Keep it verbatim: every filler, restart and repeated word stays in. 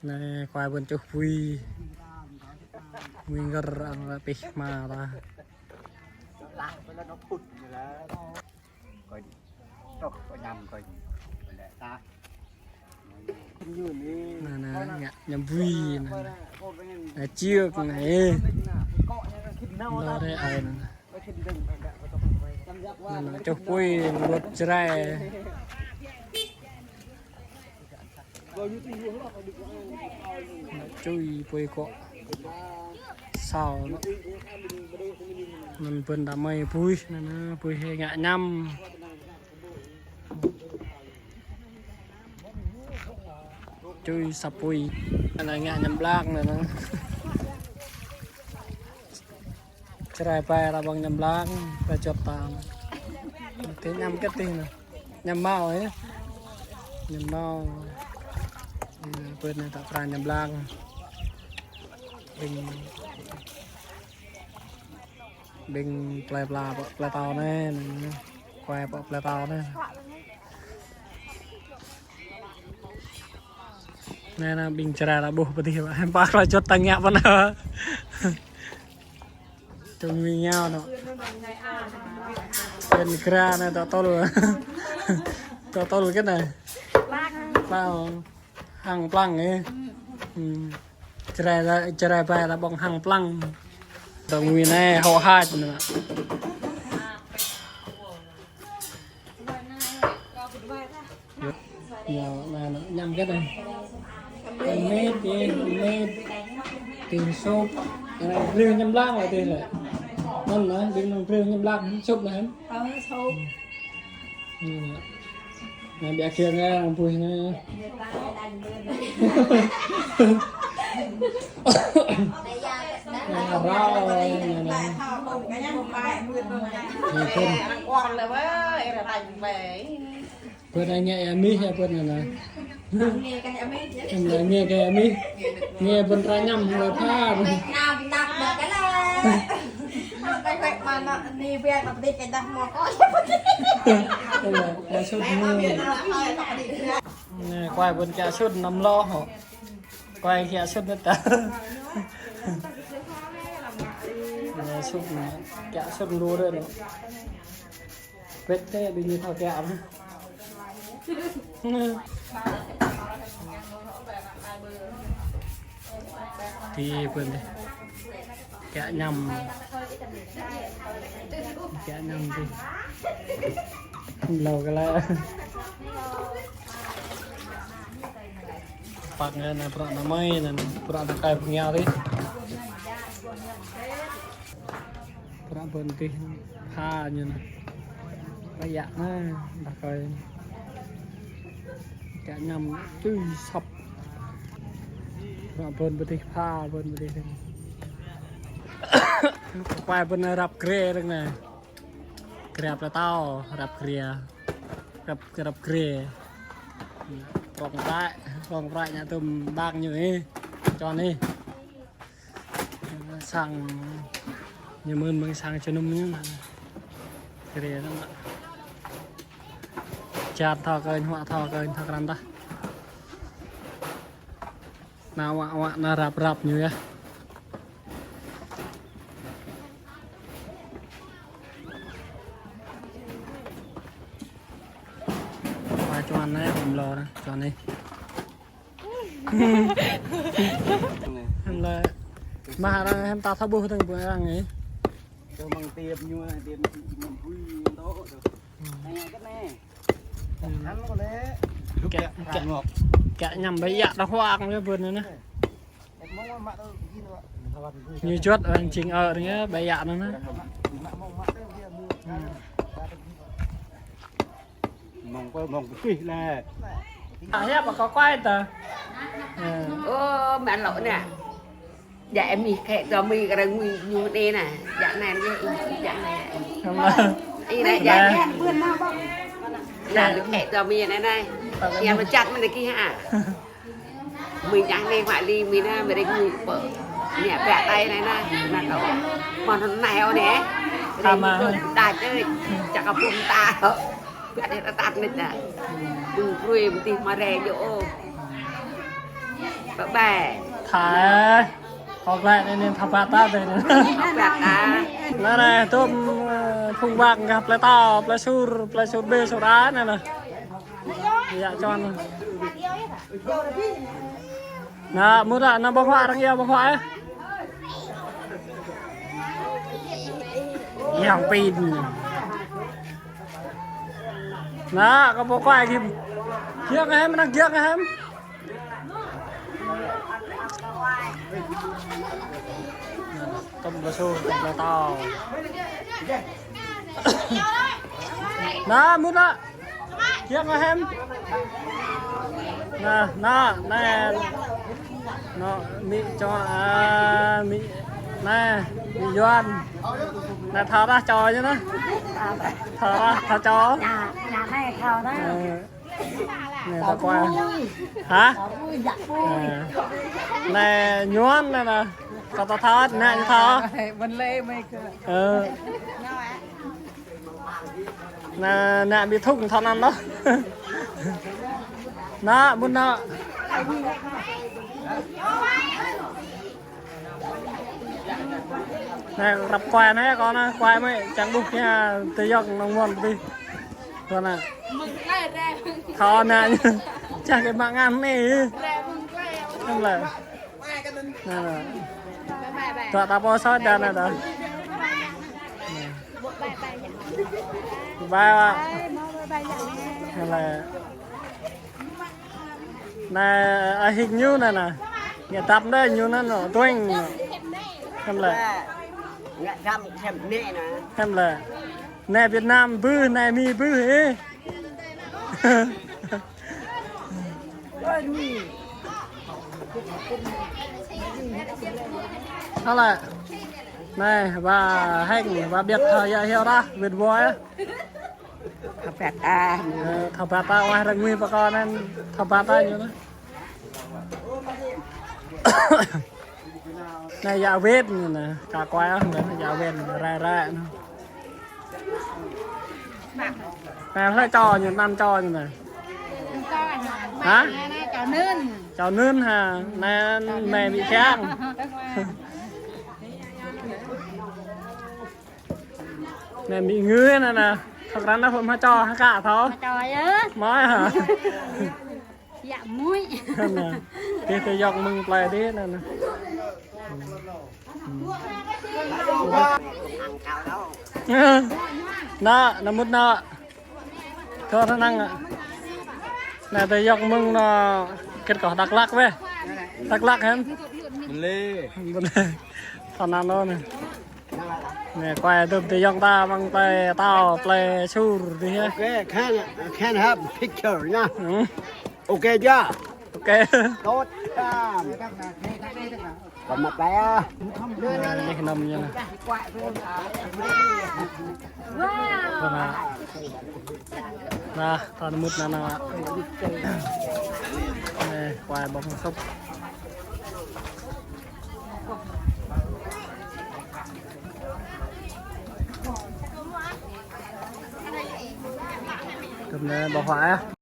Anai, kuai ƀuôn čuh bui. Bui ngơr, ang pih ma ta. Anai, anai, ngă ñăm bui anai. Anai, čư̆k anai. Anai, anai, anai. Anai, anai, čuh bui, luăt Jrai. Anai, čuih bui kŏ. Sao anai. Anŭn ƀuôn ta mơi bui, anai, anai, bui hĭ ngă ñăm. Čuih asăp bui. Anai ngă ñăm blang anai, anai. Jrai ƀai ta ƀơ̆ng ñăm blang, ta čŏt ta. Tih ñăm kơ tih anai. Ñăm mâo, ơ. Ñăm mâo. Ơ, ƀơi anai ta pran ñăm blang. Ƀing, ƀing plei pla, plei tâo anai, anai. Kuai pơ plei tâo anai. Anai, anai, ƀing Jrai ta ƀuh pơ tih, ƀă. Hơmâo pă ta čŏt ta ngă pơ anai. Čung mi ñao anŭn. Ƀing Jrai anai ta tŏl. Ta tŏl kơ anai. Plang. Hăng plang ơ. Hm. Jrai ta, Jrai ƀai ta ƀơ̆ng hăng plang. Dong mi anai hŏ hač anai. Ñu, anai, anai, ñăm kơ anai. Mít, ơ, mít. Tih sŭp. Anai, brơi ñăm blang lĕ tih lĕ. Anŭn anai, ƀing anŭn brơi ñăm blang, sŭp anai. Ơ, sŭp. Anai, anai, biă kiăng anai, arăng bui anai. Anai, rau, anai, anai. Anai, ƀuôn. Ƀuôn anai ngă amĭ hă ƀuôn anai. Anai ngă kơ amĭ. Ngă ƀuôn ta ñăm lĕ pha. Anai, anai sut anai. Anai, kuai ƀuôn kiă sut anăm lŏ hŏ. Kuai kiă sut anai ta. Anai sut anai. Kiă sut lu rơi anai. Pĕt tĕ ƀing ñu thâo kiă mơ̆n. Tih ƀuôn tih. Kiă ñăm. Kiă ñăm tih. Lâo kơ lĕ. Păk anai, anai bruă anai mơi anai, bruă anai kai pơngiao tih. Bruă ƀuôn tih pha ñu anai. Ƀai yă anai, dah kơi. Kiă ñăm tui săp. Bruă ƀuôn ƀu tih pha, ƀuôn ƀu tih. Kuai ƀuôn anai răp grê rơ̆ng anai. Grê plei tâo, răp grê. Răp, răp grê. Prŏng prăk, prŏng prăk ñu tơm bang ñu ih. Čŏn ih. Sang ñu mơ̆n mơ̆ng sang čơnŭm ñu anai. Grê anŭn mă. Čar thâo kơ ñu, huă thâo kơ ñu, thâo krăn tah. Anai wă, wă, anai răp, răp ñu yơh. Wă čuăn anai, hăm lor, čuăn anai. Hăm lor. Mă arăng hăm ta thâo ƀuh tơ̆ng ƀuh arăng anai. Tơ mơ̆ng tiap ñu anai, tiap ñu bui tŏ tơ. Hm. Anai kơ anai. Hm. Ăn kơ lĕ. Kiă, kiă, kiă ñăm ƀai yă đah huă kơ ƀuôn anai. Ñu čuăt arăng čing ơ arăng yơh, ƀai yă anai anai. Hm. Mơ̆ng pơ, mơ̆ng pơkih lĕ. Ơ, hiăp kơ kuai ta. Ơ. Ơ, mă lŏ anai. Djă amĭ khĕ tơ amĭ kơ arăng ngui ñu anai anai. Djă anai anai, djă anai. Hăm lor. Ih anai djă. Lĕ. Anai lĕ khĕ tơ amĭ anai anai. Ia mă čăt mơ̆n anai kih hă. Amĭ djă anai huă li amĭ anai, amĭ arăng ngui pơ. Anai pĕ tai anai anai. Anai kâo. Mơ̆n anai ôh anai. Hăm lor. Đa čơi. Čăk kơ pum ta. Pĕ anai ta tat anai ta. Bưng brơi mơ̆n tih mă rĕ djơ̆ ôh. Bye bye. Thâo. Hơ̆k lĕ anai, anai thâo pơtă tơi anai. Thâo pơtă. Anai anai, tôm, ơ, phung ƀing gah plơi Tao, plơi Sur, plơi Sur B, Sur A anai anai. Yă čon. Anai, mŭt anai, anai ƀơ̆ng huă, arăng yă ƀơ̆ng huă, ơ. Yang pin. Anai, kâo ƀu kuai gim. Giŏng hăm, anai giŏng hăm. Tôm plơi Sur, tôm plơi Tao. Anai, mŭt anai. Giŏng hăm. Anai, anai, anai. Anai, amĭ čô, a, amĭ, anai, amĭ Yuan. Anai, thâo rah čô ñu anai. Thâo rah, thâo čô. Anai, anai, anai, thâo anai. Ơ. Anai, thâo kuai. Hă? Ơ. Anai, Yuan anai anai. Kâo thâo, anai, ñu thâo. Ơ. Anai, anai, amĭ Thŭk thâo anăn đôč. Anai, mŭt anai. Anai, răp kuai anai kâo anai, kuai mơi, čang ƀuh kiăng tơyŏng nong muôn tih. Kâo anai. Thâo anai, čang kơ mă ngăn anai. Anai lĕ. Anai, anai. Tŏ ta pô soi đa anai đa. Bye bye. Anai lĕ. Anai, a, hik ñu anai anai. Ngă tap đa ñu anai anai, tuing. Hăm lĕ. Ngă tap, tap anai anai. Hăm lĕ. Anai Việt Nam bưh, anai Mi bưh, ê. Hơ̆k lĕ. Anai, ƀă hăng, ƀă biăt thâo yă hyu rah, wĭt wơi. Thâo pơtă. Ơ, thâo pơtă, wah răng mui pơkŏn anŭn, thâo pơtă ñu anai. Anai yă wĭt ñu anai, kâo kuai ôh, anai yă wĭt, rai rai anai. Anai hlơi čô ñu, anăn čô ñu anai. Hă? Čô anŭn hă? Anai, anai amĭ Khang. Anai amĭ Ngư anai anai. Thâo krăn anai phŭn hmâo čô hă kâo thâo. Hmâo čô yơh. Hmâo hă? Yă mui. Anai. Tih tơyŏng mơ̆ng plơi tih anai anai. Anai, anai mŭt anai. Thâo anăn. Anai tơyŏng mơ̆ng anai. Kĕt kơ Dak Lak weh. Dak Lak hăm? Bơlê. Bơlê. Thâo anăn anai. Anai, kuai tŭm tơyŏng ta amăng plơi Tao, plơi Sur tih hă. Ok, can, can have picture nhá. Ơ. Ok chưa? Ok. Tốt. Còn một cái, à. Anai, anai anăm ñu anai. Anai. Anai, ta mŭt anai anai. Anai, kuai ƀơ̆ng sŭp. Tŭm anai ƀơ̆ng huă yơh.